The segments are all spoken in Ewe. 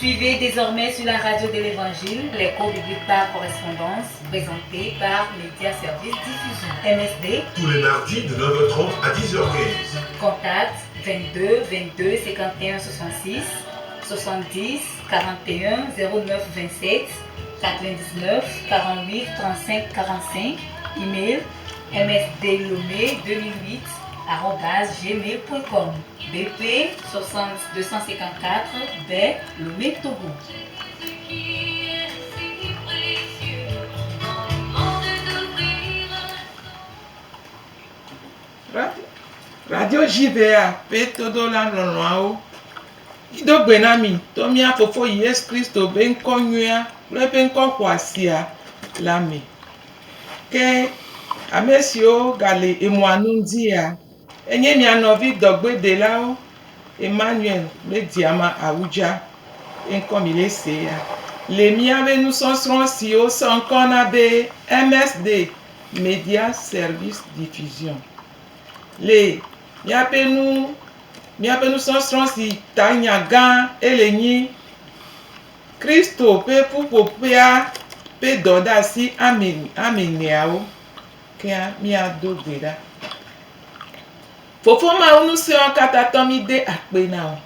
Suivez désormais sur la radio de l'Évangile les cours bibliques par correspondance présentés par Média Service Diffusion MSD. Tous les mardis de 9h30 à 10h15. Contact 22 22 51 66 70 41 09 27 99 48 35 45. Email msdlomé 2008 gmail.com BP 60 254 B Lomé Togo. Radio JVA ƒe toɖola lɔlɔ̃awo, mído gbe na mi to mía Fofo Yesu Kristo ƒe ŋkɔ nyuia kple eƒe ŋkɔ xɔasia la me. Ke ame siwo gale emɔa nu dzia, enye mia nɔvi dɔgbedelawo Emmanuel kple Diama Awudza ƒe ŋkɔ mi le se ya. Le míaƒe nusɔsrɔ̃ si wosɔ ŋkɔ na be MSD, Media Service Diffusion. Le míaƒe nu míaƒe nusɔsrɔ̃ si ta nya gã ele nyi Kristo ƒe ƒuƒoƒea ƒe dɔdeasi ame ame eneawo kea míado gbe ɖa. Fofo Mawu ŋusẽwo katã tɔ míde akpe na wò.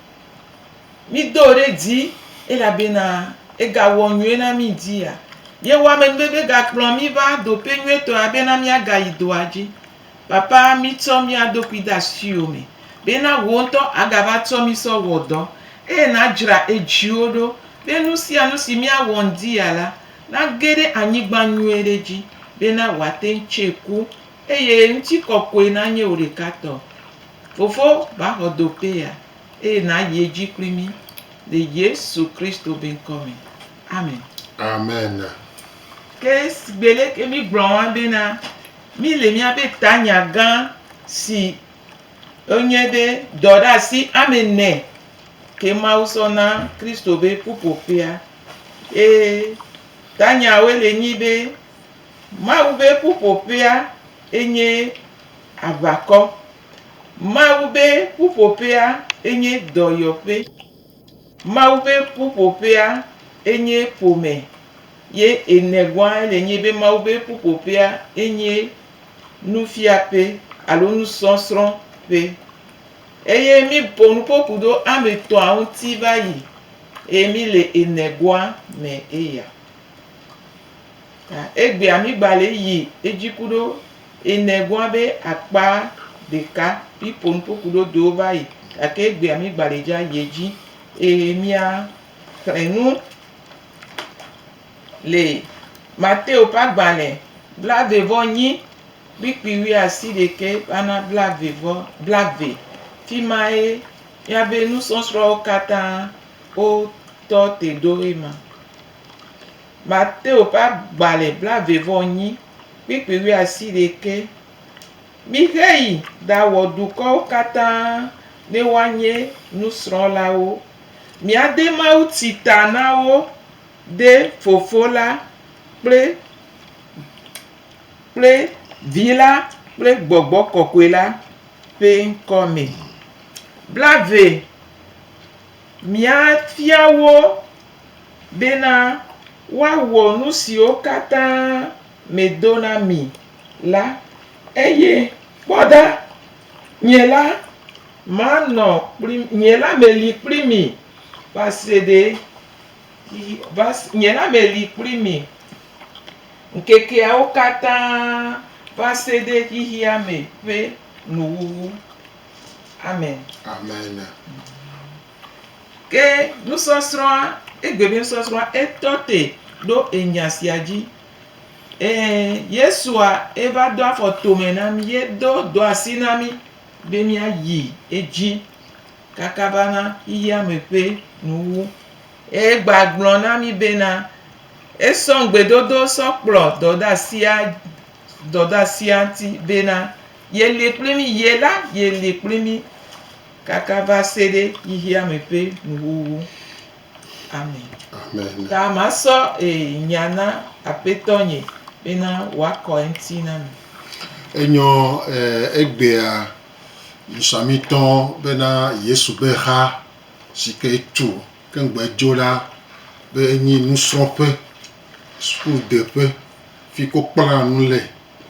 Mído wò ɖe dzi elabena ègawɔ nyuie na mí dzia. Yewɔ amenuveve gakplɔ mí va doƒe nyuietɔa bena míagayi doa dzi. Papa, mítsɔ mía ɖokui de asiwò me bena wò ŋutɔ àgava tsɔ mí sɔ wɔ dɔ eye nàdzra edziwo ɖo be nu sia nu si míawɔ ŋdi ya la nage ɖe anyigba nyuie ɖe dzi bena wòate ŋu tse ku eye ŋutikɔkɔe nanye wò ɖeka tɔ. Fofo, va xɔ doƒe ya eye nàyi edzi kpli mí le Yesu Kristo be ŋkɔ me. Amen. Amen. Ke sigbe leke mígblɔ wa bena mí le míaƒe tanya gã si enye be dɔɖeasi ame ene ke Mawu sɔ na Kristo be ƒuƒoƒea. Eye tanyawoe le nyi be Mawu be ƒuƒoƒea enye aʋakɔ. Mawu be ƒuƒoƒea enye dɔyɔƒe. Mawu ƒe ƒuƒoƒea enye ƒome ye enegɔa ele nye be Mawu ƒe ƒuƒoƒea enye nufiaƒe alo nusɔsrɔ̃ ƒe. Eye mi ƒo nuƒo ku ɖo ame etɔ̃a ŋuti va yi eye mi le enegɔa me eya. Ta egbea mi gba le yi edzi ku ɖo enegɔa be akpa ɖeka. Mi ƒo nuƒo ku ɖo ɖewo va yi gake egbea mi gba le dza yi edzi eye mia xlẽ nu le Mateo ƒe agbalẽ blaeve-vɔ-enyi kpukpui wuiasiɖekɛ va na blaeve-vɔ-blave. Fi mae míaƒe nusɔsrɔ̃wo katã wotɔ te ɖo ema. Mateo ƒe agbalẽ blaeve-vɔ-enyi kpukpui wuiasiɖekɛ. Mixeyi ɖawɔ dukɔwo katã ne woanye nusrɔ̃lawo. Miade mawutsi ta na wo ɖe Fofo la kple kple Vi la kple Gbɔgbɔ Kɔkɔe la ƒe ŋkɔ me. Blave, Miafia wo bena woawɔ nu siwo katã medo na mi la, eye kpɔ ɖa, nye la manɔ kpli, nye la meli kpli mi va se ɖe, va, nye la meli kpli mi ŋkekeawo katã va se ɖe xexea me ƒe nuwuwu. Amen. Amen. Ke nusɔsrɔ̃a, egbe be nusɔsrɔ̃a etɔ te ɖo enya sia dzi. Ɛ̃, Yesua eva do afɔ tome na mí ye do do asi na mí be míayi edzi kaka va na xexea me ƒe nuwuwu. Egba gblɔ na mí bena esɔ ŋugbedodo sɔ kplɔ dɔdeasia dɔdeasia ŋuti bena yeli kpli mí, ye la yeli kpli mí kaka va se ɖe xexea me ƒe nuwuwu. Amen. Amen. Ta masɔ e, nya na aƒetɔ nye bena wòakɔ eŋuti na mi. Enyɔ eh, egbea nusamitɔ bena Yesu be ha si ke tu. Ke ŋgbe dzo la be enyi nusrɔ̃ƒe, sukudeƒe fi ke wokplana nu le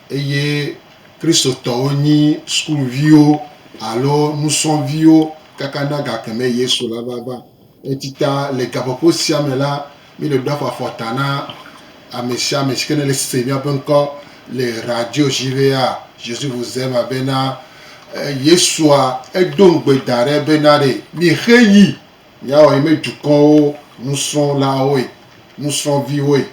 eye Kristotɔwo nyi sukuviwo alo nusrɔ̃viwo kaka na gake me Yesu la va va. Etsi ta le gaƒoƒo sia me la, mi le ɖo afɔta na ame sia ame si ke ne le se míaƒe ŋkɔ le radio dzi bea Jésus vous aime bena Yesua edo ŋugbe da ɖe bena ɖe mixe yi miawɔ yi me dukɔwo nusrɔ̃lawoe, nusrɔ̃viwoe.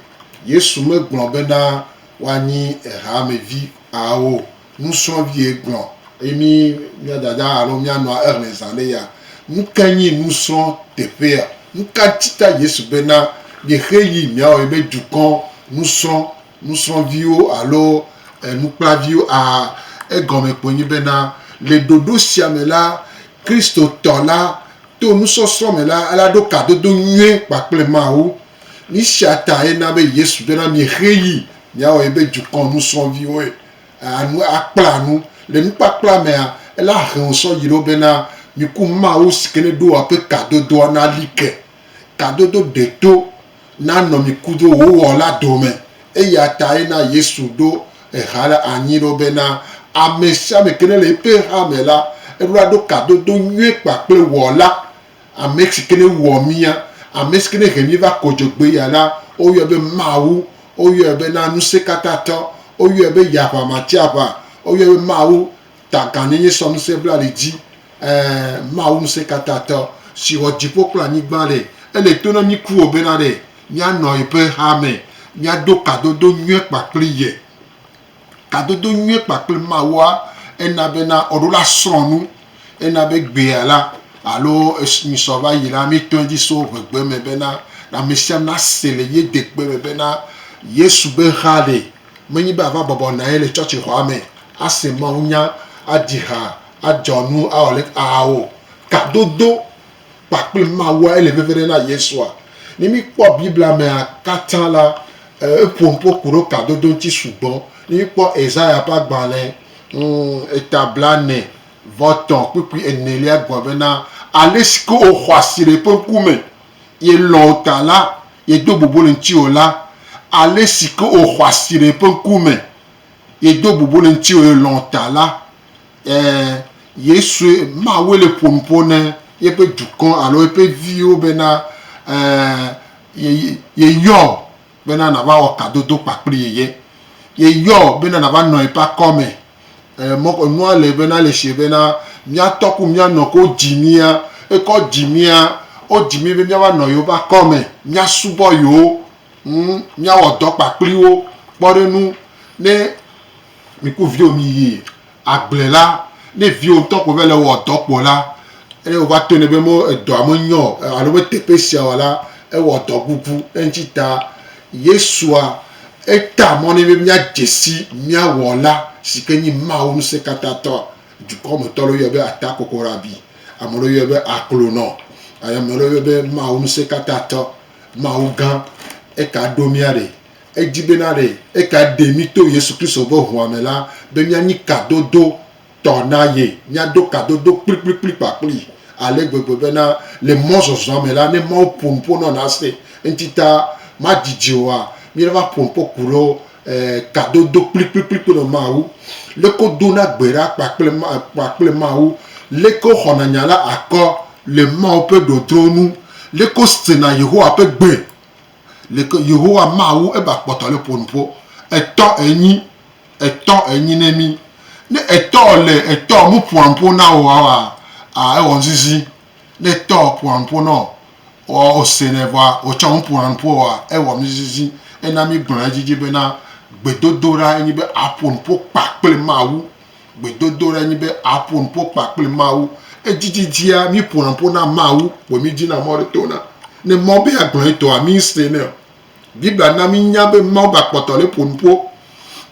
Yesu megblɔ bena woanyi ehamevi awo nusrɔ̃vie gblɔ eye mi mía dada alo mía nɔa exlẽ zã ɖe ya. Nukae nyi nusrɔ̃ teƒea? Nuka ŋuti ta Yesu bena mixe yi miawɔ yi be dukɔ nusrɔ̃ nusrɔ̃viwo alo nukplaviwo a egɔme kpoe nyi bena le ɖoɖo sia me la Kristotɔ la to nusɔsrɔ̃ me la ela ɖo kadodo nyuie kpakple Mawu. Nusia ta ena be Yesu bena mixe yi miawɔ yi be dukɔ nusrɔ̃viwoe anu akpla nu. Le nukpakpla mea, ela he wòsɔ yi ɖo bena miku Mawu si ke ne ɖo aƒe kadodoa nali ke. Kadodo deto nanɔ mi kudo wò Wɔla dome. Eya ta ena Yesu ɖo eha la anyi ɖo bena ame sia ame ke ne le eƒe ha me la, eɖo la ɖo kadodo nyuie kpakple Wɔla, ame si ke ne wɔ mía, ame si ke ne he mí va kodzogbe ya la, woyɔe be Mawu, woyɔe bena Ŋusẽkatãtɔ, woyɔe be Yaʋamatiaʋa, woyɔe be Mawu Taganinye sɔ ŋusẽ bla li dzi, ɛ̃, Mawu Ŋusẽkatãtɔ, si wɔ dziƒo kple anyigba ɖe, ele to na mí ku wò bena ɖe míanɔ yeƒe ha me, míado kadodo nyuie kpakple ye. Kadodo nyuie kpakple Mawua, ena bena woɖo la srɔ̃ nu, ena be gbea la, alo nyisɔ va yi la, míetɔ edzi so ʋegbe me bena ame sia ame nase le ye degbe me bena Yesu be ha ɖe, menye be ava bɔbɔ nɔ anyi le tsɔtsixɔa me ase mawunya, adzi ha, adzɔ nu, awɔ leke, ao. Kadodo kpakple Mawua ele veve ɖe na Yesua. Ne míkpɔ Biblia mea katã la, eƒo nuƒo ku ɖo kadodo ŋuti sugbɔ. Ne míkpɔ Esaya ƒe agbalẽ eta blane vɔ tɔ̃ kpukpui enelia gblɔ bena, ale si ke wòxɔ asi le eƒe ŋkume, ye lɔ̃ wò ta la, yedo bubu le ŋutiwò la, ale si ke wòxɔ asi le eƒe ŋkume, yedo bubu le ŋutiwò, yelɔ̃ wò ta la, ɛɛ, Yesue, Mawue le ƒo nu ƒo ne yeƒe dukɔ alo eƒe viwo bena, ɛɛ, ye, yeyɔ bena nàva wɔ kadodo kpakpli ye. Yeyɔ bena nàva nɔ yeƒe akɔme. Ɛɛ, mɔ, nua le bena le sie bena míatɔ ku míanɔ ke wodzi mía, ekɔ dzi mía, wodzi mí be míava nɔ yewoƒe akɔme, míasubɔ yewo, ŋ, míawɔ dɔ kpakpli wo. Kpɔɖeŋu, ne miku viwò miyi agble la, ne viwò ŋutɔ ko va le wɔ dɔ kpo la, eye wova to nɛ be mo edɔa menyo o alo be teƒe sia o la, ewɔ dɔ gugu. Eŋuti ta Yesua eta mɔ nɛ be míadze si mía Wɔla si ke nyi Mawu Ŋusẽkatãtɔ. Dukɔmetɔ ɖewo yɔe be atakokorabi, ame ɖewo yɔe be aklonɔ, ame ɖewo yɔe be Mawu Ŋusẽkatãtɔ, Mawu gã. Eka ɖo mía ɖe. Edzi bena ɖe eka ɖe mí to Yesu Kristo ƒe ʋua me la be míanyi kadodo tɔ na ye, míado kadodo kplikplikpli kpakpli ale gbegbe bena le mɔzɔzɔa me la, ne Mawu ƒo nu ƒo nɔ nase eŋuti ta madidi oa, míava ƒo nu ƒo ku ɖo kadodo kplikplikpli kple Mawu. Leke wodona gbe ɖa kpakple kpakple Mawu, leke woxɔna nya la akɔ le Mawu ƒe ɖoɖo nu, leke wosena Yehowa ƒe gbe, leke Yehowa Mawu eba kpɔtɔ le ƒo nu ƒo. Etɔ enyi Etɔ enyi ne mí. Ne etɔ le etɔ mu ƒoa nuƒo na wò wa a ewɔ ŋzizi. Ne etɔ ƒoa nuƒo nɔ wɔ ose nɛ vɔa wòtsɔ nu ƒoa nuƒo wa ewɔ ŋzizi. Ena mí gblɔ edzidzi bena gbedodoɖa enyi be aƒo nuƒo kpakple Mawu. Gbedodoɖa enyi be aƒo nuƒo kpakple Mawu. Edzidzidzia mí ƒona nuƒo na Mawu kpo mí dzina mɔ ɖe to na. Ne mɔ be agblɔ etɔa mí se nɛ o. Biblia na mínya be Mawu gakpɔtɔ le ƒo nu ƒo.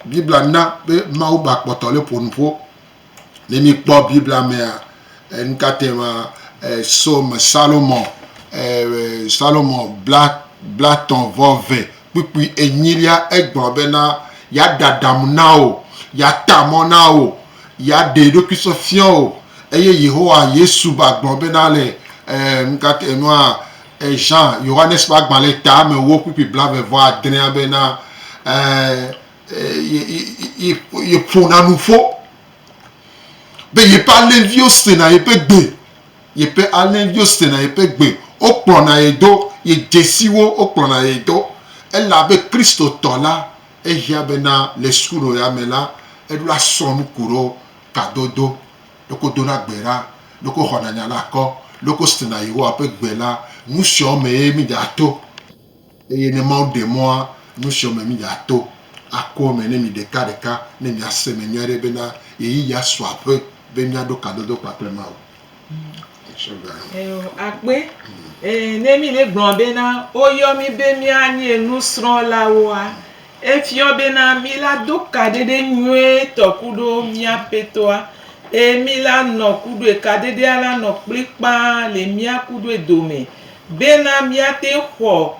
Biblia na be Mawu gakpɔtɔ le ƒo nu ƒo. Ne míkpɔ Biblia mea, nu ka te ma Psaume Salomo Salomo bla blatɔ̃ vɔ ve kpukpui enyilia egblɔ bena yeaɖe aɖaŋu na wò, yeata mɔ na wò, yeaɖe eɖokui sɔ fia wò. Eye Yehowa Yesu gba gblɔ bena le nu ka te nua Jean, Yohanes ƒe agbalẽ ta ame wo kpukpui blave vɔ adrea bena yeƒona nuƒo be yeƒe alẽviwo sena yeƒe gbe, yeƒe alẽviwo sena yeƒe gbe, wokplɔna ye do, ye dzesiwo wokplɔna ye do. Elabe Kristotɔ la, ehiã bena le sukulu ya me la, eɖo la srɔ̃ nu ku ɖo kadodo, leke wodona gbe ɖa, leke woxɔna nya le akɔ, leke wosena Yehowa ƒe gbe la, nu siawo me ye mídza to. Eye ne Mawu ɖe mɔa, nu siawo me mídza to akɔ eme ne mi ɖekaɖeka ne miase eme nyuie ɖe bena ɣeyiɣia su aƒe be míaɖo kadodo kpakple Mawu. Eyo, akpe. Ee, ne mi le gblɔ bena woyɔ mi be míanye nusrɔ̃lawoa, efiɔ bena mi la do kaɖeɖe nyuietɔ kuɖo mía Ƒetɔa eye mi la nɔ kuɖoe, kaɖeɖea la nɔ kplikpaa le mía kuɖoe dome bena míate xɔ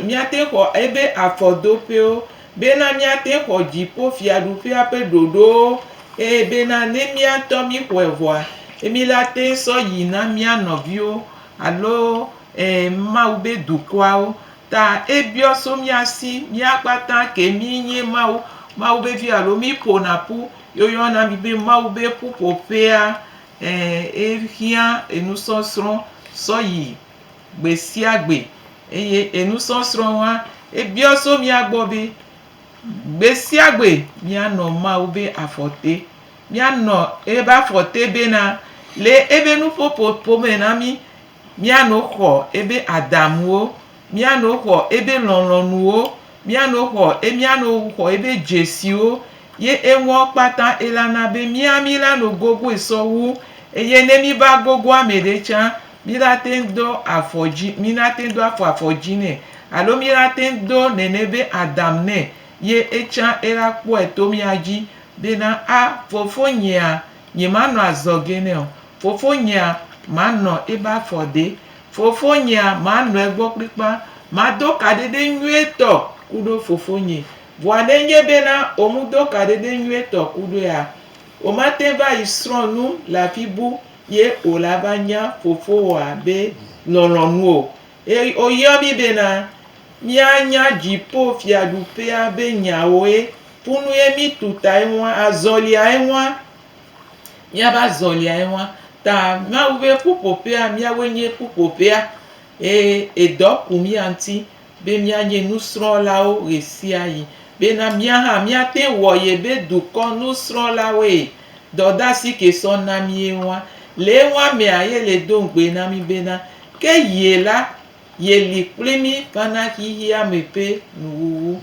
míate xɔ ebe afɔdoƒewo, bena míate xɔ dziƒo fiaɖuƒea ƒe ɖoɖowo eye bena ne mía ŋutɔ míxɔe vɔa, mí la te sɔ yi na mía nɔviwo alo Mawu be dukɔawo. Ta ebiɔ so mía si, mía kpata ke mí nye Mawu, Mawu be vi alo mí ƒona ƒu, ye woyɔna mí be Mawu be ƒuƒoƒea, ehiã enusɔsrɔ̃ sɔ yi gbe sia gbe. Eye enusɔsrɔ̃ wa, ebiɔ so mía gbɔ be gbe sia gbe míanɔ Mawu be afɔ te. Míanɔ ebe afɔ te bena le ebe nuƒoƒo me na mí, míano xɔ ebe adaŋuwo, míano xɔ ebe lɔlɔ̃nuwo, míano xɔ, míano xɔ ebe dzesiwo ye eŋuɔ kpata ela na be mía mí la no gogoe sɔwu. Eye ne mí va gogo ame ɖe tsã, mí la teŋ do afɔ dzi, mí la teŋ do afɔ afɔ dzi nɛ alo mí la teŋ do nɛnɛ be adam nɛ ye etsã ela kpɔɛ to mía dzi bena, A fofonyea, nye ma nɔ azɔge nɛ o. Fofonyea, ma nɔ ebe afɔ de. Fofonyea, ma nɔ egbɔ kplikpa. Ma do kaɖeɖe nyuietɔ kuɖo fofonye. Vɔa ne nye bena womu do kaɖeɖe nyuietɔ kuɖoea, womate va yi srɔ̃ nu le afi bu ye wola va nya fofowòa be lɔlɔ̃nu o. Eye woyɔ mí bena míanya dziƒo fiaɖuƒea be nyawoe, funu ye mí tuta eŋua, azɔlia eŋua, míabe azɔlia eŋua. Ta Mawu be ƒuƒoƒea, míawoe nye ƒuƒoƒea eye edɔ ku mía ŋuti be míanye nusrɔ̃lawo ɣesiaɣi, bena mía hã míate wɔ yebe dukɔ nusrɔ̃lawoe. Dɔdasi ke sɔ na míe wa. Le ewa mea ye le do ŋugbe na mí bena, Ke ye la, ye li kpli mí va na xixea me ƒe nuwuwu.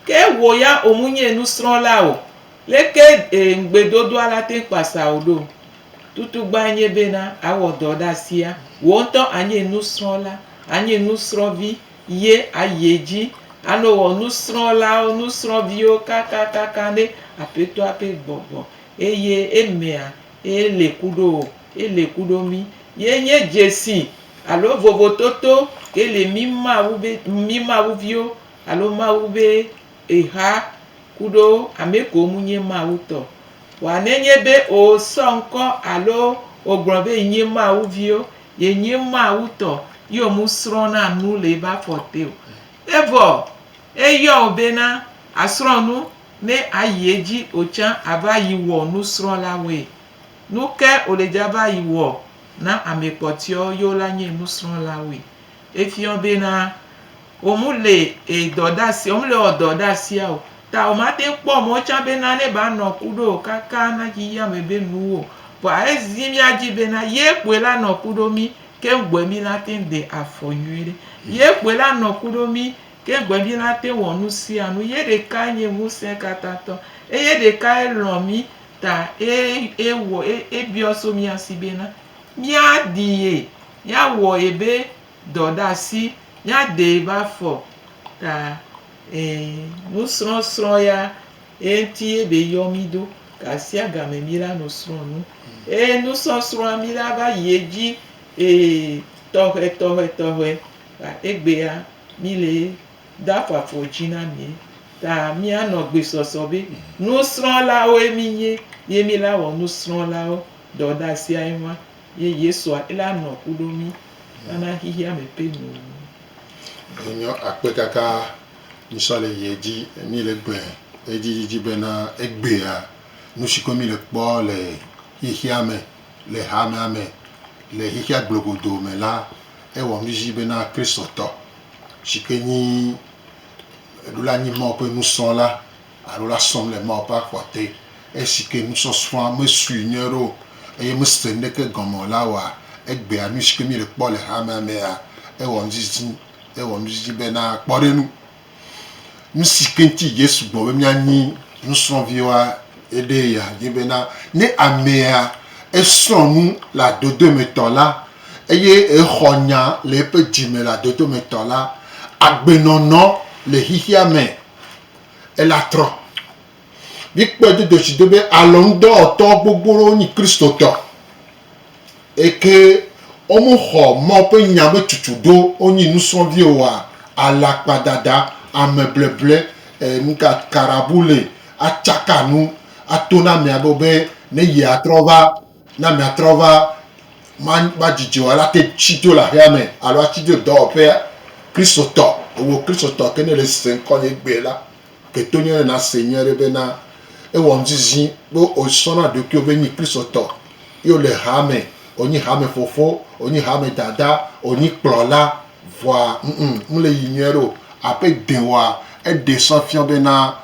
Ke wò ya wò mu nye nusrɔ̃la o. Leke e ŋugbedodoa la te kpasa wò ɖo? Tutugbae nye bena awɔ dɔdasia. Wò ŋutɔ anye nusrɔ̃la, anye nusrɔ̃vi ye ayi edzi anɔ wɔ nusrɔ̃lawo, nusrɔ̃viwo kakakaka ne Aƒetɔa ƒe gbɔgbɔ. Eye emea, ele ku ɖo wò, ele ku ɖo mí. Ye nye dzesi alo vovototo ke le mí Mawu be, mí Mawuviwo alo Mawu be eha kuɖo ame kewo mu nye Mawu tɔ. Vɔa nenye be wò sɔ ŋkɔ alo wò gblɔ be yenye Mawu viwo, yenye Mawu tɔ ye wò mu srɔ̃na nu le ebe afɔ te o. Evɔ eyɔ wò bena asrɔ̃ nu ne ayi edzi wò tsã ava yi wɔ nusrɔ̃lawoe. Nuke wò le dza va yi wɔ na ame kpɔtɔewo ye wo la nye nusrɔ̃lawoe. Efiɔ bena Wo mu le e dɔdasi, wo mu le wɔ dɔdasia o. Ta wo ma teŋ kpɔ mɔ tsã be nane ba nɔ kuɖo o kaka na xixeame be nuwo o. Vɔa ezi mía dzi bena ye kpoe la nɔ kuɖo mí keŋ gbɔe mí la teŋ de afɔ nyuiɖe. Ye kpoe la nɔ kuɖo mí keŋ gbɔe mí la teŋ wɔ nusianu. Ye ɖekae nye ŋusẽ katãtɔ. Eye ɖekae lɔ̃ mí ta e ewɔ e ebiɔ so mía si bena mía ɖi ye, mía wɔ ye be dɔɖasi míaɖee va fɔ ta e nusrɔ̃srɔ̃ ya eŋuti ye be yɔ mí ɖo gasiagame mí la nɔ srɔ̃ nu. Eye nusɔsrɔ̃a mí la va yi edzi e tɔxɛ tɔxɛ tɔxɛ. Ta egbea mí le de afɔ afɔ dzi na mi ta míanɔ gbesɔsɔ be nusrɔ̃lawoe mí nye ye mí la wɔ nusrɔ̃lawo dɔɖasia ye ma ye Yesua ela nɔ ku ɖo mí. Nana xexea me ƒe nuwuwu. Enyɔ akpe kaka mísɔ le yi edzi mí le gblɔe edzidzidzi bena egbea nu si ke mí le kpɔ le xexea me, le hamea me, le xexea globodo me la, ewɔ nuzizi bena Kristotɔ si ke nyi eɖo la nyi Mawu ƒe nusrɔ̃la alo la srɔ̃m le Mawu ƒe afɔ te. Esi ke nusɔsrɔ̃a mesui nyuie ɖe o eye mese nuɖeke gɔme o la wɔa, egbea nu si ke míele kpɔ le hamea mea, ewɔ nuzizi, ewɔ nuzizi bena kpɔɖeŋu. Nu si ke ŋuti Yesu gblɔ be míanyi nusrɔ̃viwoa, eɖee ya nye bena ne amea esrɔ̃ nu le adodoemetɔ la eye exɔ nya le eƒe dzime le adodoemetɔ la, agbenɔnɔ le xexea me ela trɔ. Míkpɔe do dzesi do be alɔnudɔwɔtɔ gbogbo ɖewo nyi Kristotɔ eke womexɔ Mawu ƒe nya be tutu ɖo wonyi nusrɔ̃vi oa, alakpadada, amebleble, nuka karabule, atsaka nu, ato na amea be be ne yeatrɔ va, ne amea trɔ va ma madzidzi o alo ate tsi do le aƒea me alo atsi do dɔwɔƒea. Kristotɔ, ewò Kristotɔ ke ne le se ŋkɔ nye gbe la, ke to nye ne nase nyuie ɖe bena ewɔ nuzizi be wòsrɔ̃na ɖokuiwò be nyi Kristotɔ ye wòle hame, wònyi hame fofo, wònyi hame dada, wònyi kplɔla, vɔa ŋ mele yi nyuie ɖe o. Aƒe de wòa, eɖe sɔ fiɔ bena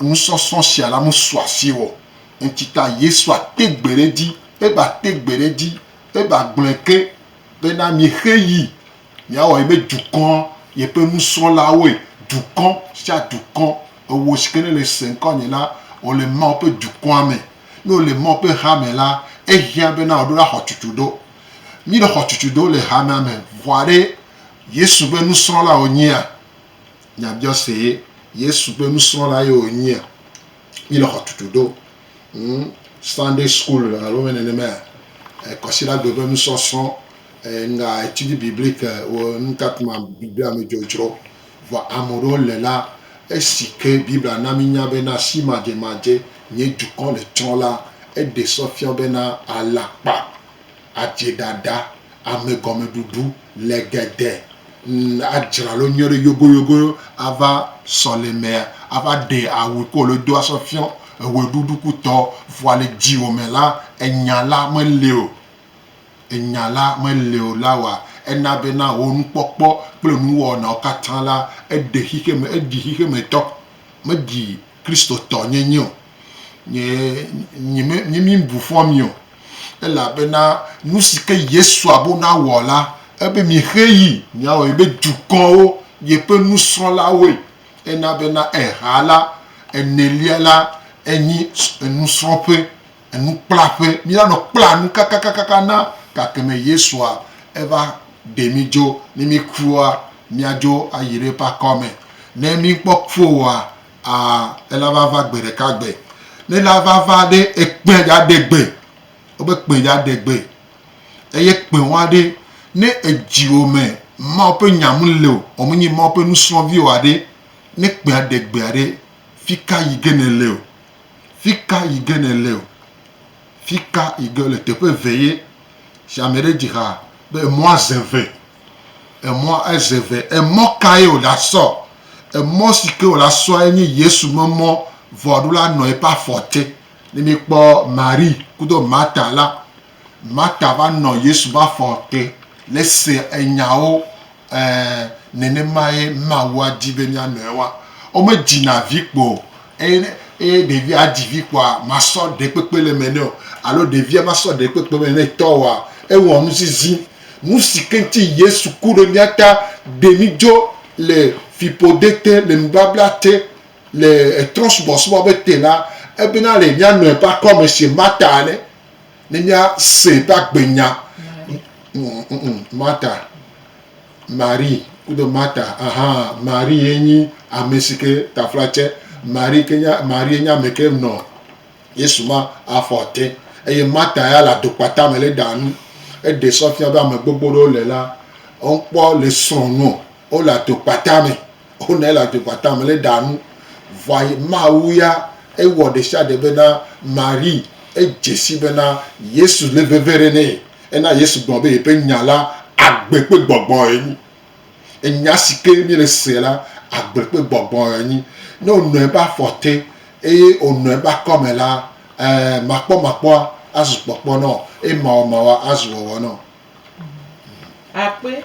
nusɔsrɔ̃ sia la mesu asiwò o. Ŋuti ta Yesua te gbe ɖe edzi, eva te gbe ɖe edzi, eva gblɔe ke bena mixe yi miawɔ yebe dukɔ yeƒe nusrɔ̃lawoe, dukɔ sia dukɔ, ewò si ke ne le se ŋkɔ nye la, wòle Mawu ƒe dukɔa me. Ne wòle Mawu ƒe ha me la, ehiã bena wòɖo la xɔ tutu ɖo. Mi le xɔ tutu ɖo le hamea me, vɔa ɖe Yesu ƒe nusrɔ̃la wònyea? Nyabiɔse ye, Yesu ƒe nusrɔ̃la ye wònyea? Mi le xɔ tutu ɖo. Sunday school alo me nenema, kɔsiɖagbe ƒe nusɔsrɔ̃, nga étude biblique wo nukatuma Biblia me dzodzro. Vɔ ame ɖewo le la, esi ke Biblia na mínya bena si madzemadze nye dukɔ le tsrɔ̃ la, eɖe sɔ fia bena alakpa, adzeɖaɖa, amegɔmeɖuɖu, legede, adzra ɖo nyuie ɖe yogoyogo ava sɔlemea, ava ɖe awu ke wòle do asɔ fiɔ eweɖuɖu kutɔ. Vɔa le dziwò me la, enya la meli o. Enya la meli o la oa, ena bena wò nukpɔkpɔ kple nuwɔnawo katã la, eɖe xixeme, eɖi xixemetɔ, meɖi Kristotɔ nyenye o. Nye, nye me, nye mi bu fɔ mi o. Elabena nu si ke Yesu abo na wɔ la, ebe mixe yi miawɔ yebe dukɔwo yeƒe nusrɔ̃lawoe. Ena bena eha la, enelia la, enyi enusrɔ̃ƒe, enukplaƒe. Míanɔ kpla nu kakakakaka na gakeme Yesua eva ɖe mí dzo. Ne míkua, míadzo ayi ɖe eƒe akɔme. Ne míkpɔ ku oa, a ela va va gbe ɖeka gbe. Ne la va va ɖe ekpẽ dza ɖe gbe. Wobe kpẽ dza ɖe gbe. Eye kpẽ wa ɖe ne edziwò me Mawu ƒe nya mele o, o menye Mawu ƒe nusrɔ̃vi oa ɖe, ne kpẽa ɖe gbea ɖe, fika yi ge nèle o? Fika yi ge nèle o? Fika yi ge le teƒe eve ye. Si ame ɖe dzi ha be emɔa ze ve. Emɔa eze ve. Emɔ kae wòle asɔ? Emɔ si ke wòle asɔa enye Yesu me mɔ vɔ ɖo la nɔ eƒe afɔ te. Ne míekpɔ Mari kudo Marta la, Marta va nɔ Yesu ƒe afɔ te le se enyawo Ɛ̃, nenemae Mawua di be míanɔe wa. Womedzina vi kpo o. Eye ne eye ɖevia dzi vi kpoa, masɔ ɖekpekpe le eme nɛ o. Alo ɖevia masɔ ɖekpekpe me ne tɔ oa, ewɔ nuzizi. Nu si ke ŋuti Yesu ku ɖe mía ta, ɖe mí dzo le fiƒode te, le nubabla te, le etrɔ̃subɔsubɔ be te la, ebena le míanɔe ƒe akɔme sie Marta ene. Ne míase eƒe agbenya, Marta, Marie kudo Marta, aha, Marie ye nyi ame si ke taflatse, Marie ke nye, Marie nye ame ke nɔ Yesu ma afɔ te eye Marta ya le adokpata me le ɖa nu. Eɖe sɔ fia be ame gbogbo ɖewo le la, wokpɔ le srɔ̃ nu o, wole adokpata me. Wonɔ le adzogbatã me le ɖa nu. Vɔa Mawu ya ewɔ ɖesiaɖe bena Marie edze si bena Yesu le veve ɖe nɛ. Ena Yesu gblɔ be yeƒe nya la Agbe kple gbɔgbɔ ye nyi. Enya si ke míele se la, agbe kple gbɔgbɔ ye nyi. Ne wònɔ eƒe afɔ te eye wònɔ eƒe akɔme la, ɛɛ, makpɔmakpɔa azu kpɔkpɔ nɔ eye mawɔmawɔa azu wɔwɔ nɔ. Akpe.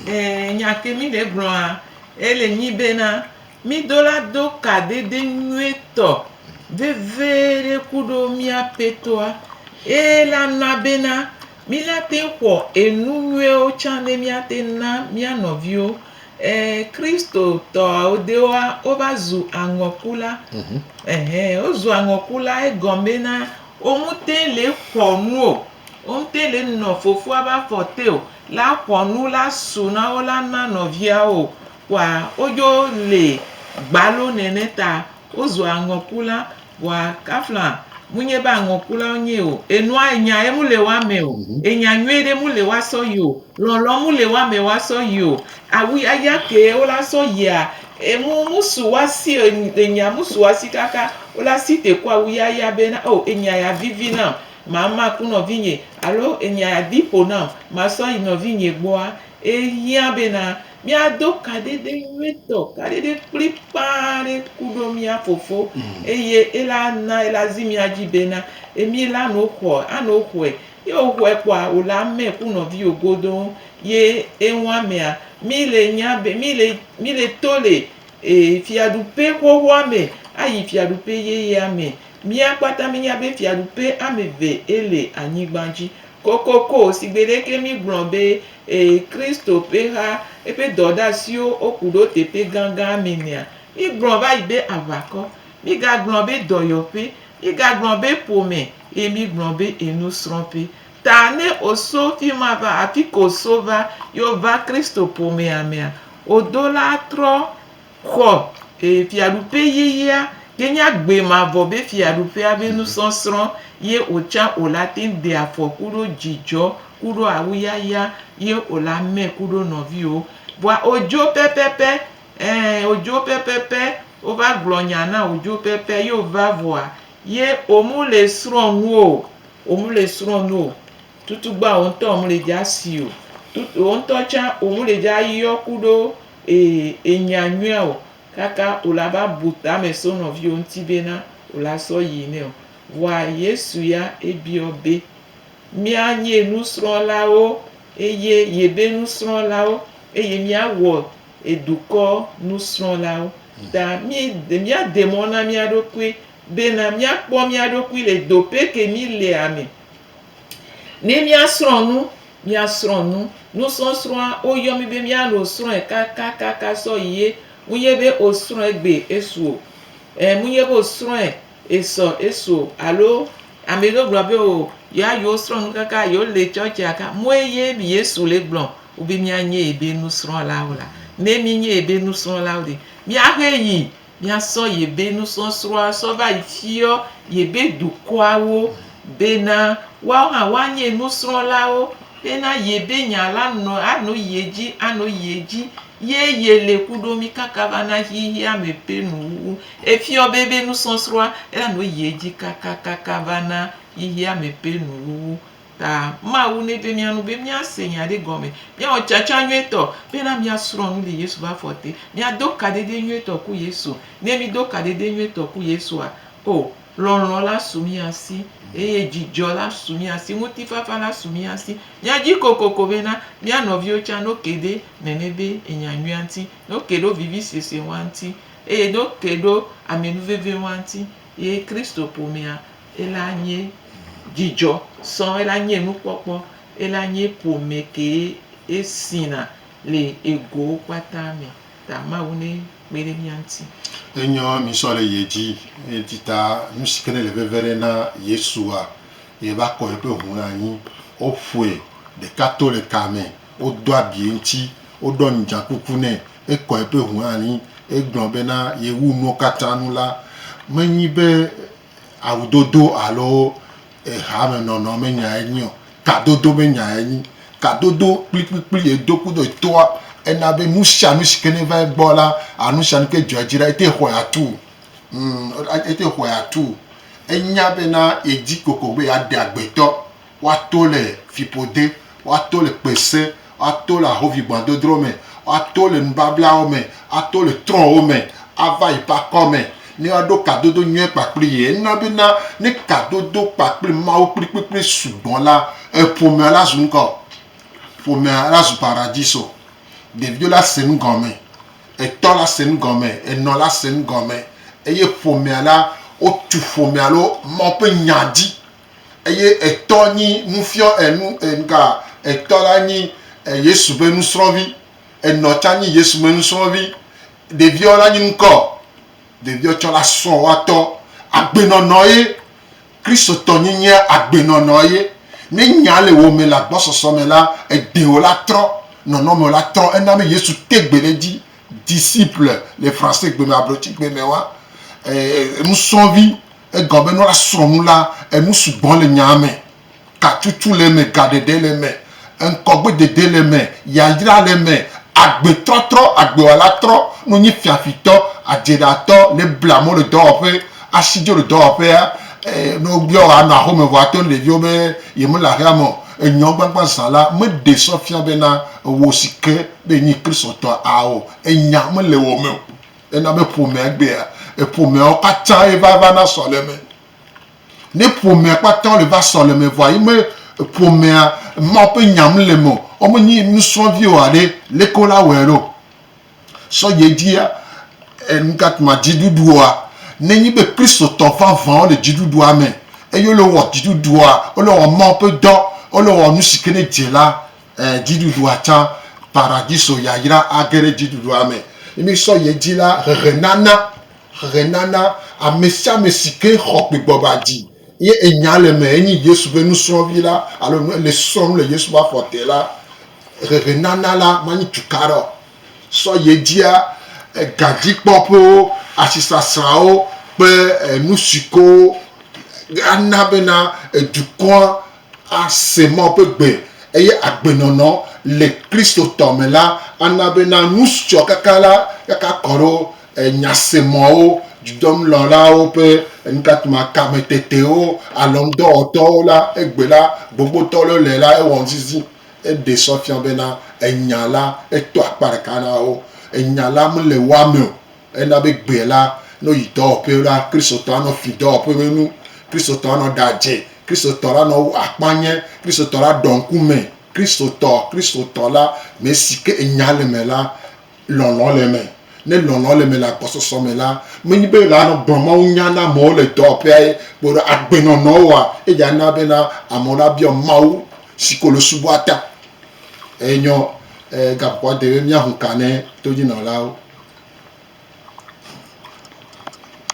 Ɛɛ, nya ke mí le gblɔa, ele nyi bena, mí do la do kadede nyuietɔ veveɖe kuɖo mía Ƒetɔa. Eye la na bena mí la teŋ xɔ enu nyuiwo tsã ne mía teŋ na mía nɔviwo. Ɛɛ, Kristotɔawo dewoa, wova zu aŋɔkula. Ɛhɛ, wozu aŋɔkula egɔme bena wo ŋute le xɔ nu o. Woŋte le nɔ fofoa be afɔ te o, la xɔ nu la su na wo la na nɔviawo o. Kpoa wodzo le gbalo nene ta wozu aŋɔkula. Vɔa kafla munye be aŋɔkula wonye o. Enua enya ye mule woa me o. Enya nyuie ɖe mule woa sɔ yi o. Lɔlɔ mule woa me woa sɔ yi o. Awu aya ke wola sɔ yia, emu musu woa si enya musu woa si kaka wola si te ku awu yaya bena o enya ya vivi nam. Mama ku nɔvinye alo enya ya ɖi ƒo nam masɔ yi nɔvinye gbɔa, ehiã bena míado kaɖeɖe nyuietɔ, kaɖeɖe kplikpaa ɖe ku ɖo mía Fofo eye ela na ela zi mía dzi bena emi la no xɔ ano xɔe. Ye wòxɔe kpɔa, wòle amɛ ku nɔviwò godoo ye eŋua mea, mí le nya be mí le mí le to le e fiaɖuƒe xoxoa me ayi fiaɖuƒe yeyea me. Mía kpata mínya be fiaɖuƒe ame eve ele anyigba dzi. Kokoko, sigbe ɖeke mígblɔ be e Kristo ƒe ha eƒe dɔdeasiwo woku ɖo teƒe gãgã me nea, mígblɔ va yi be aʋakɔ, mígagblɔ be dɔyɔƒe, mígagblɔ be ƒome eye mígblɔ be enusrɔ̃ƒe. Ta ne wòso fima va afi ke wòso va ye wova Kristo ƒomea mea, wodo la trɔ Xɔ e fiaɖuƒe yeyea ke nye agbe mavɔ be fiaɖuƒea be nusɔsrɔ̃ ye wòtsã wòla teŋ de afɔ kuɖo dzidzɔ kuɖo awuyaya ye wòla mɛ kuɖo nɔviwo. Vɔa wòdzo pɛpɛpɛ ɛ wòdzo pɛpɛpɛ wova gblɔ nya na wòdzo pɛpɛ ye wòva vɔa ye wòmu le srɔ̃ nu o, wòmu le srɔ̃ nu o. Tutugba wò ŋutɔ wòmu le dza si o. Tutu wò ŋutɔ tsã wòmu le dza yɔ kuɖo Ee, enya nyuia o, kaka o la va bu tame so nɔviwo ŋuti bena o la sɔ yi nɛ o. Vɔa Yesu ya ebiɔ be, Mía nye nusrɔ̃lawo eye yebe nusrɔ̃lawo eye mía wɔ edukɔ nusrɔ̃lawo. Ta mí mía de mɔ na mía ɖokui bena mía kpɔ mía ɖokui le dope ke mí lea me. Ne mía srɔ̃ nu Míasrɔ̃ nu. Nusɔsrɔ̃a, woyɔ mí be míanɔ srɔ̃e kakakaka sɔ yi ye. Munye be wosrɔ̃e gbe esu o. Ɛ, munye be wosrɔ̃e esɔ esu o. Alo ame ɖewo gblɔ be o, yewoa yewo srɔ̃ nu kaka yewole tsɔtsia ka. Mɔe ye Yesu le gblɔ wobe míanye yebe nusrɔ̃lawo la. Ne míenye yebe nusrɔ̃lawo ɖe, míahe yi Míasɔ yebe nusɔsrɔ̃a sɔ va yi fiɔ yebe dukɔawo bena woawo hã woanye nusrɔ̃lawo bena yebe nya la nɔ ano yi edzi ano yi edzi ye yele ku ɖo mí kaka va na xexeame ƒe nuwuwu. Efiɔ be ebe nusɔsrɔ̃a ela no yi edzi kakakaka va na xexeame ƒe nuwuwu. Ta Mawu neve mía nu be míase nya ɖe gɔme, míawɔ tsatsa nyuietɔ bena míasrɔ̃ nu le Yesu ƒe afɔ te, míado kaɖeɖe nyuietɔ ku Yesu. Ne mído kaɖeɖe nyuietɔ ku Yesua, o, lɔlɔ̃ la su mía si eye dzidzɔ la su mía si, ŋutifafa la su mía si. Míadzi kokoko bena mía nɔviwo tsã no ke ɖe nene be enya nyuia ŋuti, no ke ɖo vivisese wa ŋuti eye no ke ɖo amenuveve wa ŋuti ye Kristo ƒomea ela nye dzidzɔ sɔŋ, ela nye nukpɔkpɔ, ela nye ƒome kee esina le egowo kpata me. Ta Mawu ne kpe ɖe mía ŋuti. Enyɔ misɔ le ye dzi eti ta nusi ke ne le veve ɖe na Yesua, ye va kɔ yeƒe ʋu ɖe anyi. Woƒoe ɖeka to le kame, wodo abi eŋuti, woɖɔ ŋdzakuku nɛ, ekɔ eƒe ʋu ɖe anyi, egblɔ bena yewu nuwo katã nu la, menyi be awudodo alo ehamenɔnɔ me nyae nyi o, kadodo me nyae nyi. Kadodo kplikplikpli edo kudo etoa, ena be nu sia nu si ke ne va egbɔ la, alo nu sia nu ke dzɔ edzi la, ete xɔe atu. Mm, ete xɔe atu. Enya bena yedi kokoko be yeaɖe agbetɔ, woato le fiƒode, woato le kpese, Woato le ahovigbãdodro me, woato le nubablawo me, ato le trɔ̃wo me, ava yi ƒe akɔ me, ne woaɖo kadodo nyuie kpakpli ye. Ena bena ne kadodo kpakpli Mawu kplikplikpli sugbɔ la, eƒomea la zu ŋkɔ. Ƒomea la zu paradiso. Ɖeviwo la se nu gɔme, etɔ la se nu gɔme, enɔ la se nu gɔme eye ƒomea la, wotu ƒomea ɖo Mawu ƒe nya dzi. Eye etɔ nyi nufiɔ enu ŋka etɔ la nyi Yesu ƒe nusrɔ̃vi, enɔ tsa nyi Yesu ƒe nusrɔ̃vi. Ɖeviɔ la nyi ŋkɔ, ɖeviɔ tsɔ la srɔ̃ woatɔ agbenɔnɔ ye Kristotɔnyenye agbenɔnɔ ye. Ne nya le wò me le agbɔsɔsɔ me la, edewo la trɔ, nɔnɔmewo la trɔ. Ena be Yesu te gbe ɖe edzi, disciple le français gbe me, abrotsi gbe me wa, nusrɔ̃vi. Egɔme be ne woasrɔ̃ nu la, enu sugbɔ le nyaa me. Katutu le eme, gaɖeɖe le eme, ŋkɔgbedede le eme, yayra le eme, agbetrɔtrɔ, agbewɔla trɔ, ne wonye fiafitɔ, adzeɖatɔ, ne ble amewo le dɔwɔƒe, asi dzo le dɔwɔƒea, ne wobiɔ wò anɔ axome vɔ ato ne ɖeviwo be yemele aƒea me o. Enyɔ gbagba zã la meɖe sɔ fia bena ewò si ke be yenye Kristotɔ ao, enya mele wò me o. Ena be ƒomea egbea, eƒomeawo katã ye va va na sɔleme. Ne ƒomea kpata wole va sɔleme vɔa ye me ƒomea Mawu ƒe nya mele me o, womenyi nusrɔ̃vi oa ɖe, leke wola wɔe ɖo? Sɔ yi edzia, enukatuma dziɖuɖua, nenye be Kristotɔ vavãwo le dziɖuɖua me eye wole wɔ dziɖuɖua, wole wɔ Mawu ƒe dɔ, wole wɔ nu si ke ne dze la, Ẽ, dziɖuɖua tsã, paradiso yayra age ɖe dziɖuɖua me. Ne míesɔ yi edzi la, hehenana, hehenana amesiame si ke xɔ gbegbɔgba dzi ye enya le eme, enyi Yesu ƒe nusrɔ̃vi la, alo le srɔ̃ nu le Yesu ƒe afɔ te la, hehenana la manyi tukaɖa o. Sɔ yi edzia, gadzikpɔƒewo, asisasrãwo kple nusiwo ana bena dukɔa ase Mawu ƒe gbe eye agbenɔnɔ le Kristotɔ me la ana bena nusiɔ kaka la kaka kɔ ɖo nyasemɔwo, dudɔnulɔlawo ƒe nukatuma kametetewo, alɔnudɔwɔtɔwo la egbe la gbogbotɔ ɖewo le la ewɔ ŋzizi. Eɖe sɔ fia bena enya la eto akpa ɖeka na wo. Enya la mele woa me o. Ena be gbe la ne woyi dɔwɔƒe la Kristotɔ anɔ fi dɔwɔƒe be nu, Kristotɔ anɔ ɖadze, Kristotɔ la nɔ akpa nye, Kristotɔ la ɖɔ ŋkume, Kristotɔ, Kristotɔ la, me si ke enya le me la, lɔlɔ le eme. Ne lɔlɔ le eme le agbɔsɔsɔ me la, menye be la nɔ gblɔ Mawu nya na amewo le dɔwɔƒea ye, kpo ɖe agbenɔnɔ wa, eya na bena amewo la biɔ Mawu si ko le subɔa ta. Enyɔ, e, gaƒoƒoa de be míahu ka ne todzinɔlawo.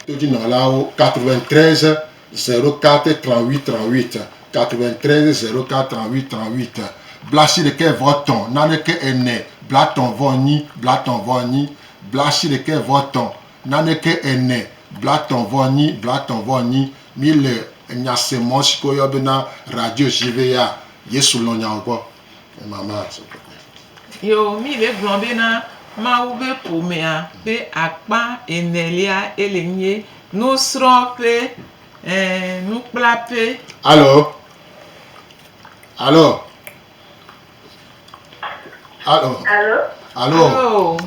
Todzinɔlawo 93 04 38 38 93 04 38 38 blaasiɖekɛ vɔ tɔ̃ naneke ene blatɔ̃ vɔ enyi blatɔ̃ vɔ enyi blaasiɖekɛ vɔ tɔ̃ naneke ene blatɔ̃ vɔ enyi blatɔ̃ vɔ enyi mi le nyasemɔ si ke woyɔ bena radio JVA Yesu lɔ̃ nyawo gbɔ. Mama. Yo mi le gblɔ bena Mawu be ƒomea ƒe akpa enelia ele nye nusrɔ̃ƒe, ɛ nukplaƒe. Alo. Alo. Alo. Alo. Alo. Alo.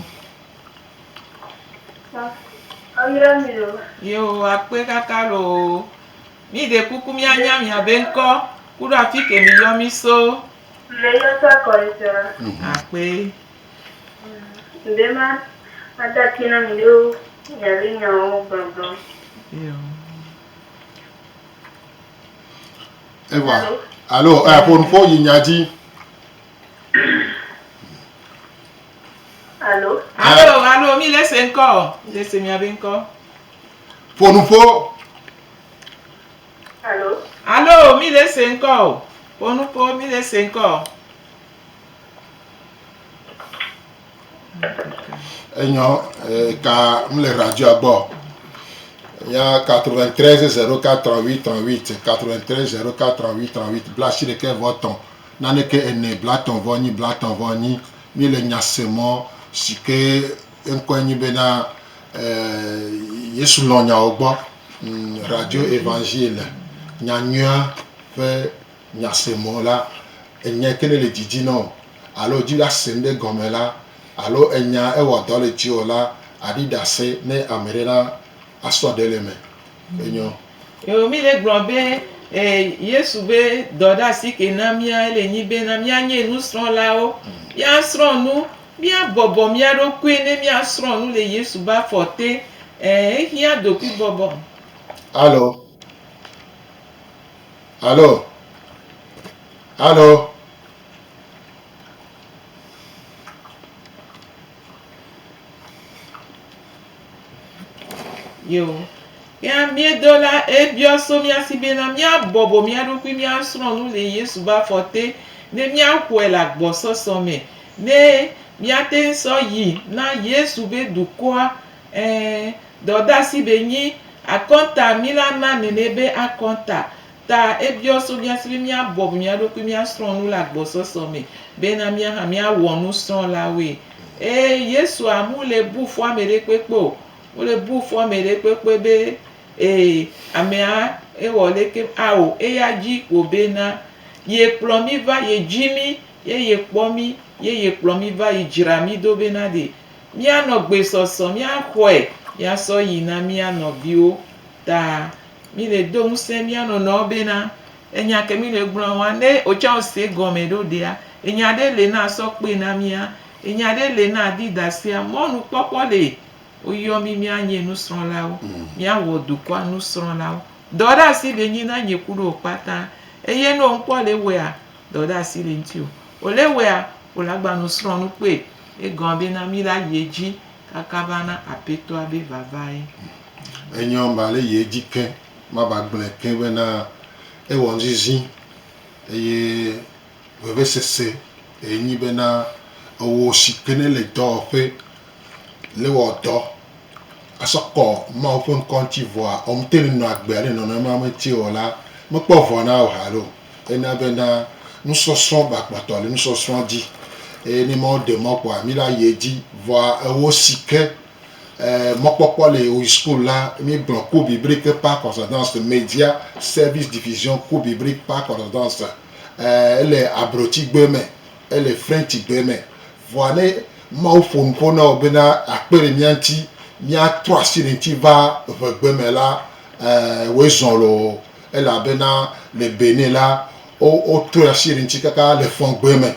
Woyra mi o. Yo akpe kaka loo. Mi ɖe kuku mianya miabe ŋkɔ kuɖo afi ke mi yɔ mi so. Le yɔ so akɔɖitɔa. Akpe. Ŋɖe ma ada akpe na mi ɖo miabe nyawo gbɔgblɔ. Yo. Eva. Alo, ɛ ƒo nuƒo yi nya dzi. Alo. Alo, alo, mi le se ŋkɔ. Mi le se miabe ŋkɔ. Ƒo nuƒo. Alo. Alo, mi le se ŋkɔ o. Ƒo nuƒo, mi le se ŋkɔ o. Enyɔ ka m le radioa gbɔ. Ya 93 04 38 38 93 04 38 38 bla asiɖekɛ vɔ tɔ̃ naneke ene bla tɔ̃ vɔ nyi bla tɔ̃ vɔ nyi. Mi le nya se mɔ si ke ŋkɔe nyi bena Yesu lɔ̃ nyawo gbɔ. Radio Évangile nyanyuia ƒe nyasemɔ la, enya ke ne le didi na wò. alo wòdi be ase nu ɖe gɔme la, alo enya ewɔ dɔ le dziwò la, aɖi ɖase ne ame ɖe la asɔ ɖe le eme. Enyo. Eo mi le gblɔ be e Yesu be dɔɖasi ke na mía ele nyi bena míanye nusrɔ̃lawo, míasrɔ̃ nu, míabɔbɔ mía ɖokui ne míasrɔ̃ nu le Yesu be afɔ te. Ɛ ehiã ɖokuibɔbɔ. Alo. Alo. Alo. Yo. Ya míedo la, ebiɔ so mía si bena míabɔbɔ mía ɖokui míasrɔ̃ nu le Yesu be afɔ te, ne míaxɔe le agbɔsɔsɔ me, ne míate ŋu sɔ yi na Yesu be dukɔa. Ɛ̃, dɔdeasi be nyi akɔnta mí la na nɛnɛ be akɔnta. Ta ebiɔ so mía si be míabɔbɔ mía ɖokui míasrɔ̃ nu le agbɔsɔsɔ me bena mía hã míawɔ nusrɔ̃lawoe. Eye Yesua mu le bu fɔ ame ɖe kpekpe o. Wo le bu fɔ ame ɖe kpekpe be ee amea ewɔ leke ao eya dzi ko bena ye kplɔ mí va ye dzi mí ye ye kpɔ mí ye ye kplɔ mí va yi dzra mí do bena ɖe míanɔ gbesɔsɔ míaxɔe míasɔ yi na mía nɔviwo ta Mi le do ŋusẽ mía nɔnɔwo bena, enya ke mi le gblɔ wa, ne wotsã wose gɔme ɖo ɖea, enya ɖe le na sɔ kpe na mía, enya ɖe le na di dasea, mɔnukpɔkpɔ le woyɔ mi mía nye nusrɔ̃lawo, mía wɔ dukɔa nusrɔ̃lawo. Dɔ ɖe asi le nyi na nye ku ɖo kpata. Eye ne wo ŋkpɔ le wɔea, dɔ ɖe asi le ŋuti o. Wo le wɔea, wo la gba nusrɔ̃ nu kpe. Egɔme bena mi la yi edzi kaka va na Aƒetɔa be vava ye. Enyɔ ba le yi edzi ke, mava gblɔe ke bena ewɔ ŋzizi eye vevesese enyi bena ewò si ke ne le dɔwɔƒe le wɔ dɔ asɔ kɔ Mawu ƒe ŋkɔ ŋuti vɔa, womete ŋu nɔ agbea ɖe nɔnɔme ma ŋuti o la, mekpɔ vɔ na wò haɖe o. Ena bena nusɔsrɔ̃ ba kpɔtɔ le nusɔsrɔ̃ dzi eye ne Mawu ɖe mɔ kpɔa, mi la yi edzi vɔa ewò si ke Mɔkpɔkpɔ le wo school la, mi gblɔ cours biblique par correspondance, media service diffusion cours biblique par correspondance. Ele abrotsi gbe me, ele French gbe me. Vɔa ne Mawu ƒo nuƒo na wò bena akpe ɖe mía ŋuti, míatrɔ asi le ŋuti va ʋegbe me la, wòe zɔ loo. Elabena le Benin la, wotrɔe asi ɖe ŋuti kaka le fɔŋgbe me.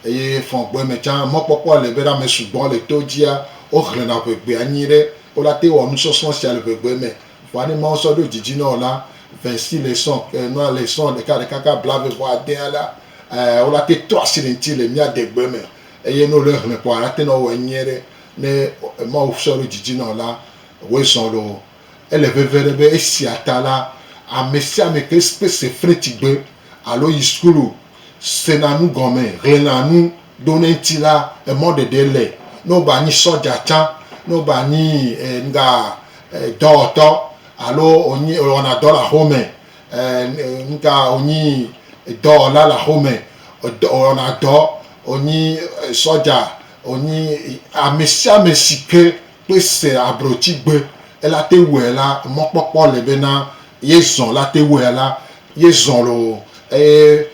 Eye fɔŋgbe me tsã, mɔkpɔkpɔ le be ame sugbɔ le to dzia, woxlẽna ʋegbea nyuiɖe. Wola te wɔ nusɔsrɔ̃ sia le ʋegbe me. Vɔa ne Mawu sɔ ɖo dzidzi na wò la, 26 leçons, nua leçon ɖeka ɖeka kaka blave vɔ adea la, wola te trɔ asi le ŋuti le mía degbe me. Eye ne wole xlẽ kpɔa, la te nɔ wɔe nyuiɖe. Ne Mawu sɔ ɖo dzidzi na wò la, wòe zɔ loo. Ele veve ɖe be esia ta la, ame sia ame ke se Frenchgbe alo yi sukulu sena nu gɔme, xlẽna nu ɖo ne ŋuti la, emɔɖeɖe le. Ne woba nyi sɔdza tsã, ne woba nyi ŋga dɔwɔtɔ alo wonyi wɔna dɔ le axome, ŋga wonyi dɔwɔla le axome, wɔna dɔ, wonyi sɔdza, wonyi ame sia ame si ke kpe se abrotsigbe ela te wɔe la, mɔkpɔkpɔ le bena ye zɔ la te wɔe la, ye zɔ loo eye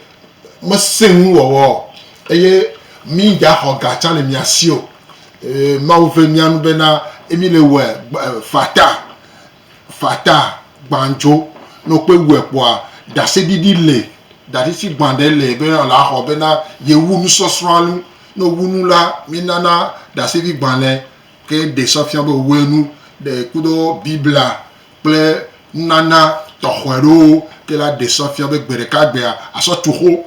mese ŋu wɔwɔ o eye mi dza xɔ ga tsã le mia si o. Eye Mawu ve mia nu bena mi le wɔe fata fata gbandzo ne wokpe wɔe kpoa ɖaseɖiɖi le ɖaɖisi gbã ɖe le be la xɔ bena yewu nusɔsrɔ̃a nu. Ne wowu nu la, mi nana ɖaseɖi gbalẽ ke ɖe sɔ fia be wowɔe nu ɖe kudo Biblia kple nunana tɔxɔe ɖewo ke la ɖe sɔ fia be gbe ɖeka gbea asɔ tu xo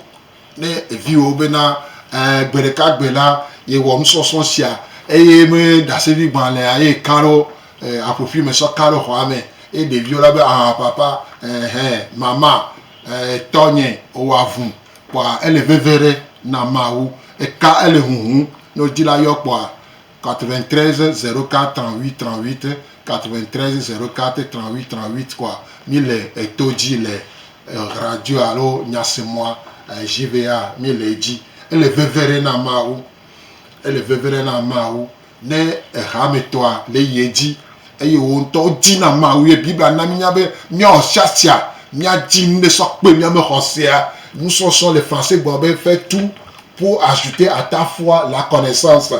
ne eviwòwo bena e gbe ɖeka gbe la yewɔ nusɔsrɔ̃ sia eye me ɖaseɖi gbalẽa ye ka ɖo e aƒoƒui me sɔ ka ɖo xɔa me eye ɖeviwo la be aha papa ehɛ mama e tɔnye wowɔ avu kpɔa ele veve ɖe na Mawu eka ele huhu ne wodzi la yɔ kpɔa 93 04 38 38 93 04 38 38 kɔa mi le eto dzi le radio alo nyasemɔa JVA mi le edzi. Ele veve ɖe na Mawu. Ele veve ɖe na Mawu ne ehametɔa le yi edzi eye wo ŋutɔ dzi na Mawu ye Biblia na mi nya be míawɔ siasia míadzi nu ɖe sɔ kpe míabe xɔsea. Nusɔsrɔ̃ le français gblɔ be fait tout. Pour ajouter à ta foi la connaissance.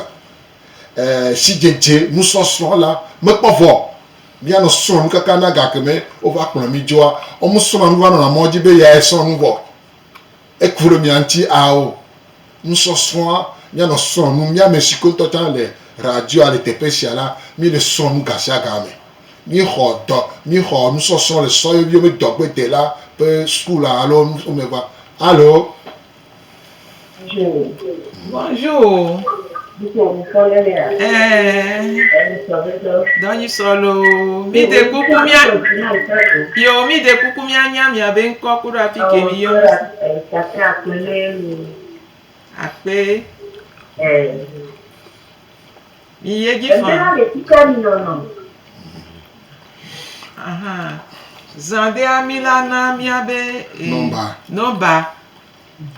Eh, sidzedze nusɔsrɔ̃ la mekpɔ vɔ. Míanɔ srɔ̃ nu kaka na gake me wova kplɔ mí dzoa, womesrɔ̃na nu va nɔna mɔ dzi be yae srɔ̃ nu vɔ. Eku ɖe mia ŋuti ao. Nusɔsrɔ̃a, míanɔ srɔ̃ nu, mía ame si ke ŋutɔ tsã le radioa le teƒe sia la, míele srɔ̃ nu gasiagame. Míexɔ dɔ, míexɔ nusɔsrɔ̃ le sɔyeviwo be dɔgbedela ƒe sukula alo nu me va. Alo. Bonjour. Bonjour. Eh. Dɔnyi sɔlo. Mi de kuku mia. Yo mi de kuku mia nya mia be ŋkɔ ku ɖo afi ke mi yɔ. Akpe. Mi ye dzi fa. Aha. Zã ɖea mi la na mia be. Nɔmba. Nɔmba.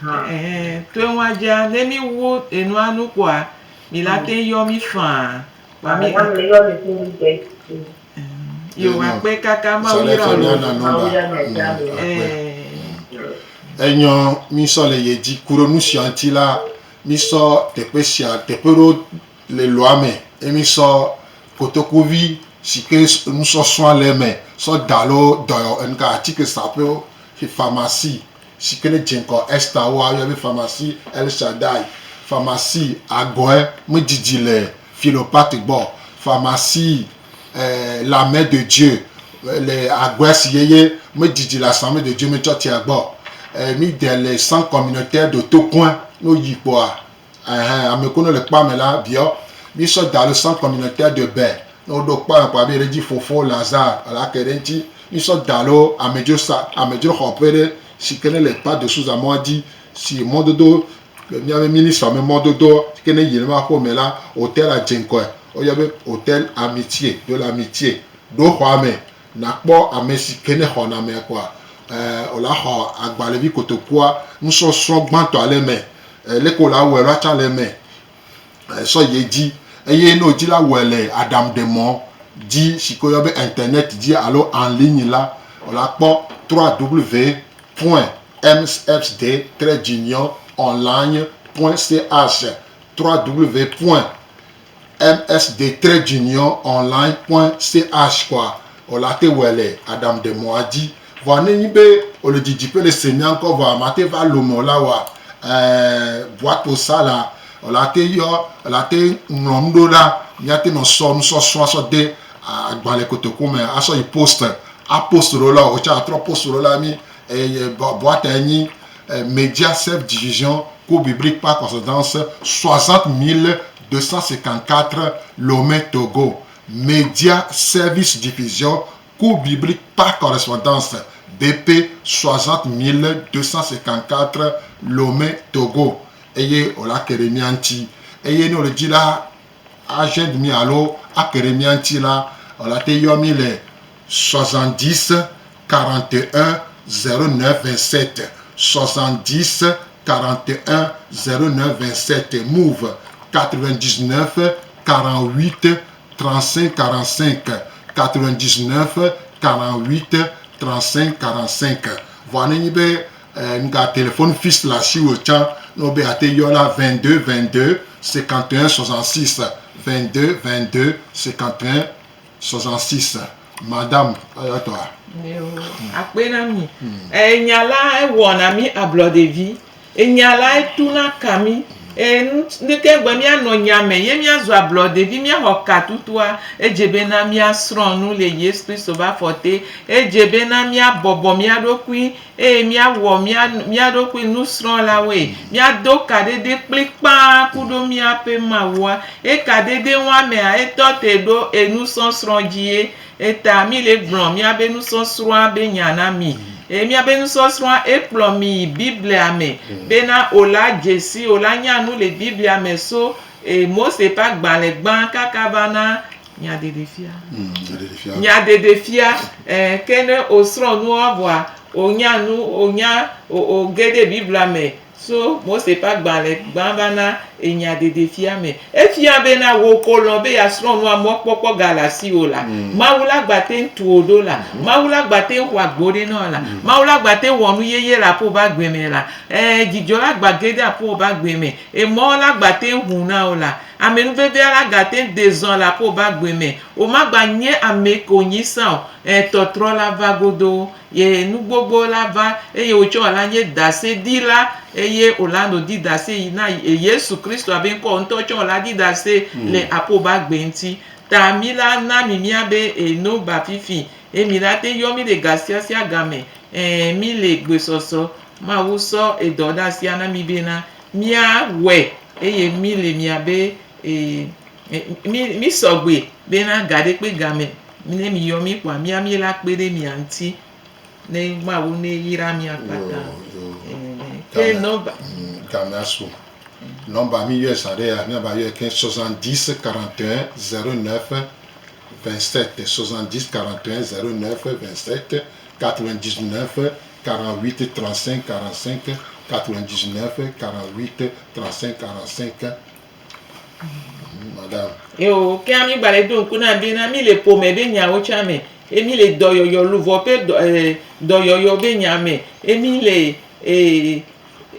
Ɛhɛn, to eŋua dzia, ne mi wu enua nu kpoa, mi la te yɔ mi faa. Kpoa mi. Yo akpe kaka Mawu yra wò. Enyɔ mi sɔ le ye dzi ku ɖe nu sia ŋuti la, mi sɔ teƒe sia teƒe ɖewo le lɔa me ye mi sɔ kotokuvi si ke nusɔsrɔ̃a le eme sɔ da ɖo dɔyɔ enuka atike saƒewo, pharmacie. si ke ne dze ŋgɔ Ester woa woyɔe be Pharmacie El Shaddai, Pharmacie Agɔe medidi le Philopathe gbɔ, Pharmacie eh, La Main de Dieu le Agɔe si yeye medidi le Assemblée de Dieu me tsɔtsia gbɔ. Eh, mi de le Centre Communautaire de Tokoin no yi kpoa Ɛhɛn, ame ko ne le kpa me la, biɔ. Mi sɔ da ɖo centre communautaire de Bè. Ne wo ɖo kpa me kpoa, be ɖe dzi fofo Lazare alo ake ɖe ŋuti. Mi sɔ da ɖo amedzro sa, amedzro xɔƒe ɖe si ke ne le Pas de Souza mɔa dzi, si mɔdodo, miabe ministre me mɔdodo si ke ne yi le ma ƒome la, hotel a dze ŋkɔe. Wo yɔ be hotel Amitié, de l'amitié. Ɖo xɔa me, nakpɔ ame si ke ne xɔna mea kpoa, ɛɛ, wo la xɔ agbalẽvi kotokua, nusɔsrɔ̃ gbãtɔa le eme. Leke wòle awɔe la tsã le eme. Sɔ yi edzi eye ne wòdi la wɔe le aɖaŋuɖemɔ dzi si ke woyɔna be internet dzi alo en ligne la, wòle akpɔ www point msd trait d'union online point ch www point msd trait d'union online point ch kɔa, wòle ate wɔe le aɖaŋuɖemɔa dzi. Vɔa ne nyi be wòle didiƒe le se mía ŋkɔ vɔa mate va lome o la wɔa, ɛɛ boîte postale la, wòle ate yɔ, wòle ate ŋlɔ nu ɖo ɖa, míate nɔ sɔ nusɔsrɔ̃a sɔ de agbalẽ kotoku me asɔ yi poste, a poste ɖo la wò tsã atrɔ poste ɖo la mí. Eye boîte nyi Media Self Diffusion Cours Biblique par Correspondance 60254 Lomé Togo. Media Service Diffusion Cours Biblique par Correspondance BP 60254 Lomé Togo. Eye wòle ake ɖe mía ŋuti. Eye ne wòle dzi la agent mí alo ake ɖe mía ŋuti la, wòle ate yɔ mí le 70 41 09 27 70 41 09 27 Move 99 48 35 45 99 48 35 45 Vɔa ne nyi be eh, nuka téléphone fixe le asiwò tsã ne wobe yeate yɔ la 22 22 51 66 22 22 51 66 Madame eya tɔa. Akpe na mi. Enya la ewɔna mi ablɔɖevi. Enya la etuna ka mi. Ŋke gbe míanɔ nya me ye míazu ablɔɖevi, míaxɔ ka tutua, edze bena míasrɔ̃ nu le Yesu Kristo ƒe afɔ te. Edze bena míabɔbɔ mía ɖokui eye míawɔ mía ɖokui nusrɔ̃lawoe. Míado kaɖeɖe kplikpaa ku ɖo míaƒe Mawua. Ye kaɖeɖe wɔamea, etɔ te ɖo enusɔsrɔ̃ dzie. Eta mí le gblɔ míabe nusɔsrɔ̃a be nya na mi. Eye míabe nusɔsrɔ̃a ekplɔ mi yi Biblia me bena wola dze si, wola nya nu le Biblia me so Mose ƒe agbalẽ gbã kaka va na Nyaɖeɖefia. Nyaɖeɖefia. Ke ne wosrɔ̃ nua vɔa, wonya nu, wonya, woge ɖe Biblia me. So Mose ƒe agbalẽ gbã va na enya ɖeɖefia me. Efia bena wò ko lɔ̃ be yeasrɔ̃ nua mɔkpɔkpɔ gale asiwò la, Mawu la gba te ŋu tu wò ɖo la, Mawu la gba te ŋu xɔ agbo ɖe na wò la, Mawu la gba te ŋu wɔ nu yeye le aƒewò be agbe me la, ẽ, dzidzɔ la gba ge ɖe aƒewò be agbe me, emɔ la gba te ŋu ʋu na wò la, amenuvevea la gate ŋu de zɔ le aƒewò be agbe me. Wò magba nye ame ko nyi sã o, ẽ, tɔtrɔ la va godoo. Ye nu gbogbo la va, eye wotsɔ la nye ɖaseɖila, eye wòla no di ɖase yi na Yesu Kristo abe ŋkɔ ŋutɔ tsɔ la di ɖase le aƒo ba gbe ŋuti. Ta mi la na mi mía be eno ba fifi, eye mi la te yɔ mi le gasiasia game, ẽ, mi le gbesɔsɔ. Mawu sɔ edɔ ɖe asia na mi bena mía wɔe, eye mi le mia be, e, mi, mi sɔgbe bena gaɖe kple game Ne mi yɔ mi kpoa, mía mi la kpe ɖe mia ŋuti ne Mawu ne yra mia kpata. Ke nɔmba. Gamea su. Nɔmba mi yɔe zã ɖe ya, mía ba yɔe ke 70 41 09 27 70 41 09 27 99 48 35 45 99 48 35 45. Madame. Eo, ke mi gba le do ŋku na bena mi le ƒome be nyawo tsã me, ye mi le dɔyɔyɔ luʋɔ ƒe dɔ, e, dɔyɔyɔ be nya me, ye mi le e,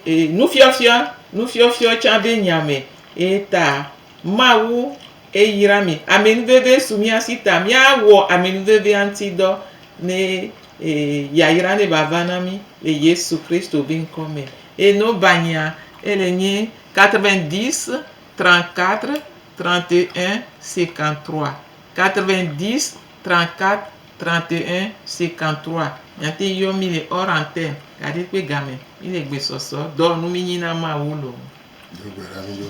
e, nufiɔfiɔ, nufiɔfiɔ tsã be nya me. Ye ta Mawu eyra mi. Amenuveve su mía si ta míawɔ amenuvevea ŋuti dɔ ne e, yayra ne va va na mí le Yesu Kristo be ŋkɔ me. Eye ne wova nyia, ele nye 90 34 31 53 90 34 31 53 Miate yɔ mí le hors antenne gaɖe kpe game mí le gbesɔsɔ dɔ nu mí nyi na Mawu loo. Do gbe ɖa mí ɖo.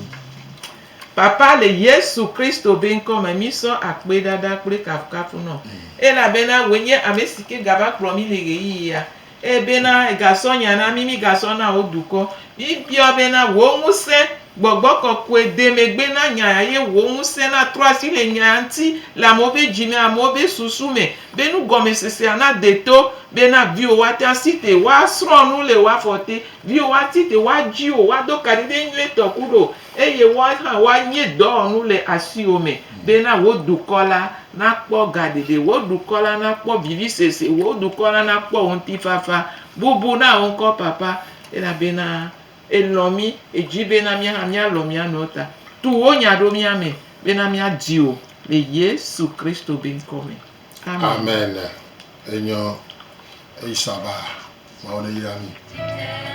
Papa le Yesu Kristo be ŋkɔ me mí sɔ akpeɖaɖa kple kafukafu nɔ elabena wòe nye ame si ke gava kplɔ mí le ɣeyiɣi ya. Eye bena egasɔ nya na mí, mígasɔ na wò dukɔ. Míbiɔ bena wò ŋusẽ, Gbɔgbɔ Kɔkɔe, de megbe na nya ya ye wò ŋusẽ natrɔ asi le nya ya ŋuti le amewo ƒe dzi me, amewo ƒe susu me, be nugɔmesesea nade to, bena viwò woate asi te, woasrɔ̃ nu le wò afɔ te, viwò woati te, woadzi wò, woado kaɖiɖe nyuietɔ ku ɖo, eye woa hã woanye dɔwɔnu le asiwò me, bena wò dukɔ la nakpɔ gaɖeɖe, wò dukɔ la nakpɔ vivisese, wò dukɔ la nakpɔ ŋutifafa. Bubu na wò ŋkɔ, Papa, elabena èlɔ̃ mí, èdi bena mía hã míalɔ̃ mía nɔewo ta. Tu wò nya ɖo mía me bena míadi wò le Yesu Kristo be ŋkɔ me. Amen. Amen. Enyo, eyi saba. Mawu neyra mi.